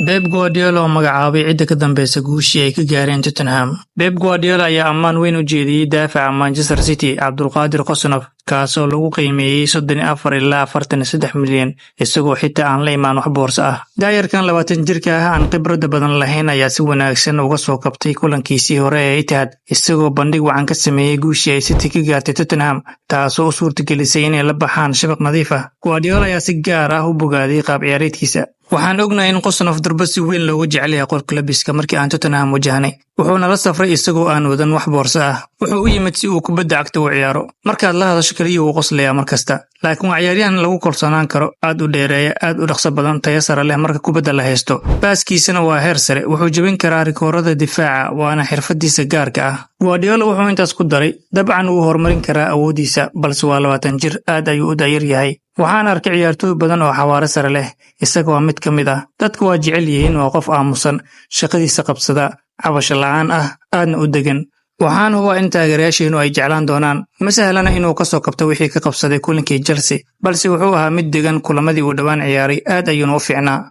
Pep Guardiola oo magacaabay cidda ka dambeysa guushii ay ka gaareen Tottenham. Pep Guardiola ayaa ammaan weyn u jeediyey daafaca Manchester City, Cabdulqaadir Khusanov, kaasoo lagu qiimeeyey 34 ilaa 43 milyan, isagoo xitaa aan la imaan wax boorso ah. Daayarkan 20 jirka ah aan khibradda badan lahayn ayaa si wanaagsan uga soo kabtay kulankiisii hore ee Etihad, isagoo bandhig wacan ka sameeyey guushii ay City ka gaartay Tottenham, taasoo u suurtagelisay inay la baxaan shabaq nadiif ah. Guardiola ayaa si gaar ah u bogaadiyey qaab ciyaareedkiisa. "Waxaan ognahay in Khusanov durba si weyn loogu jecel yahay qolka labiska. Markii aan Tottenham wajahnay, wuxuuna la safray isagoo aan wadan wax boorso ah. Wuxuu u yimid si uu kubadda cagta u ciyaaro. Markaad la hadasho keliya, wuu qoslayaa mar kasta. Laakiin waa ciyaaryahan lagu kalsoonaan karo, aad u dheereeya, aad u dhaqso badan, tayo sare leh marka kubadda la haysto. Baaskiisana waa heer sare. Wuxuu jebin karaa rikoorada difaaca, waana xirfadiisa gaarka ah." Guardiola wuxuu intaas ku daray, "Dabcan wuu horumarin karaa awooddiisa, balse waa 20 jir, aad ayuu u da'yar yahay. Waxaan arkay ciyaartooy badan oo xawaare sare leh, isaga waa mid ka mid ah. Dadku waa jecel yihiin. Waa qof aamusan, shaqadiisa qabsada, cabasho la'aan ah, aadna u degan. Waxaan hubaa in taageerayaasheenu ay jeclaan doonaan. Ma sahlana inuu ka soo kabto wixii ka qabsaday kulankii Chelsea, balse wuxuu ahaa mid degan kulamadii uu dhowaan ciyaaray, aad ayuuna u fiicnaa."